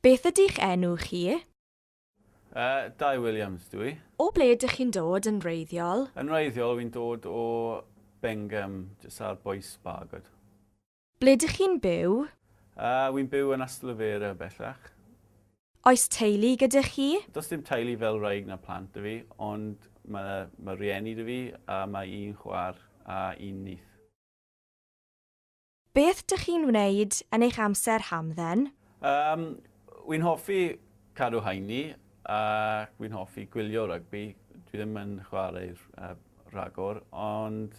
Beth ydy'ch enw chi? Dai Williams dw i. O ble ydych chi'n dod yn wreiddiol? Yn wreiddiol wi'n dod o Bengam, jyst ar bwys Bargoed. Ble ydych chi'n byw? Wi'n byw yn Ystalyfera bellach. Oes teulu gyda chi? Does dim teulu fel wraig na plant 'da fi, ond mae, mae rhieni 'da fi a mae un chwaer a un nith. Beth dych chi'n wneud yn eich amser hamdden? Um, Wy'n hoffi cadw heini a wy'n hoffi gwylio rygbi. Dwi ddim yn chwarae rhagor, ond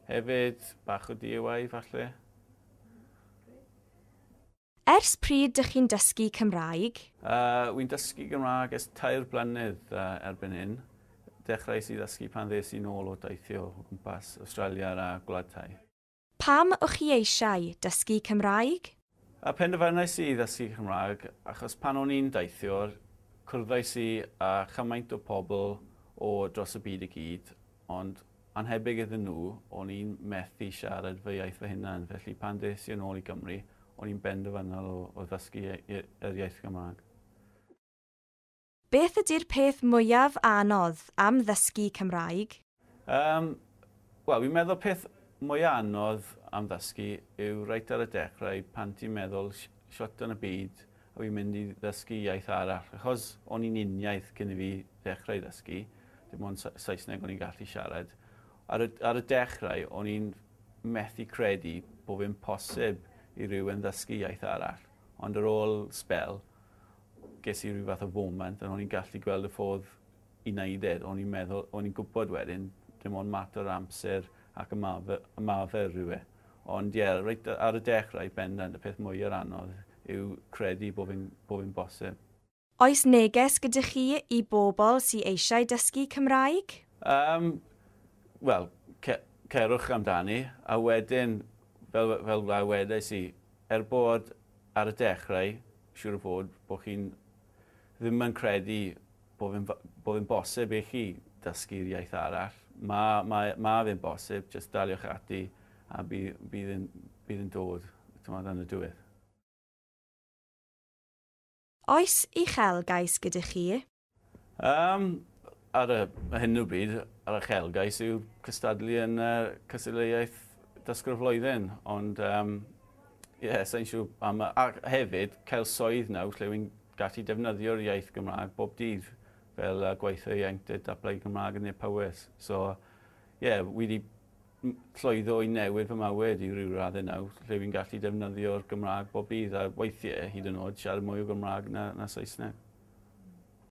hefyd bach o DIY falle. Ers pryd dych chi'n dysgu Cymraeg? Wy'n dysgu Gymraeg ers 3 blynedd erbyn hyn. Dechreuais i ddysgu pan ddes i nôl o deithio o gwmpas Australia a Gwlad Thai. Pam o'ch chi eisiau dysgu Cymraeg? A penderfynais i ddysgu Cymraeg achos pan o'n i'n deithio, cwrddais i â chymaint o pobl o dros y byd i gyd, ond anhebyg iddyn nhw, o'n i'n methu siarad fy iaith fy hunan. Felly pan des i yn ôl i Gymru, o'n i'n benderfynol o ddysgu yr iaith Gymraeg. Beth ydy'r peth mwyaf anodd am ddysgu Cymraeg? Wel, fi'n meddwl peth mwyaf anodd am ddysgu yw reit ar y dechrau pan ti'n meddwl shwt yn y byd a fi'n mynd i ddysgu iaith arall. Achos o'n i'n uniaith cyn i fi ddechrau ddysgu, dim ond Saesneg o'n i'n gallu siarad. Ar y dechrau, o'n i'n methu credu bod fi'n posib i rywun ddysgu iaith arall. Ond ar ôl sbel, ges i rhyw fath o foment a o'n i'n gallu gweld y ffordd i wneud e. O'n i'n meddwl, o'n i'n gwybod wedyn, dim ond mater amser ac ymarfer rhyw e. Ond ie, yeah, reit ar y dechrau, bendant, y peth mwyaf anodd yw credu bod fi'n bosib. Oes neges gyda chi i bobl sydd eisiau dysgu Cymraeg? Wel, cerwch amdani, a wedyn, fel wedes i, er bod ar y dechrau, siŵr o fod bod chi'n ddim yn credu bod fi'n bosib i chi dysgu'r iaith arall. Mae fe'n bosib, jyst daliwch ati a bydd yn dod, t'mod, yn y diwedd. Oes uchelgais gyda chi? Ar y hyn o bryd, ar y uchelgais yw cystadlu yn cystadleuaeth dysgwr y flwyddyn, ond yeah, sa'n siŵr am. A hefyd, cael swydd nawr lle wy'n gallu defnyddio'r iaith Gymraeg bob dydd fel gweithio ieuenctid datblygu Gymraeg yn Powys. So, ie, yeah, wi wedi llwyddo i newid fy mywyd i ryw raddau nawr, lle fi'n gallu defnyddio'r Gymraeg bob dydd a weithiau hyd yn oed siarad mwy o Gymraeg na Saesneg.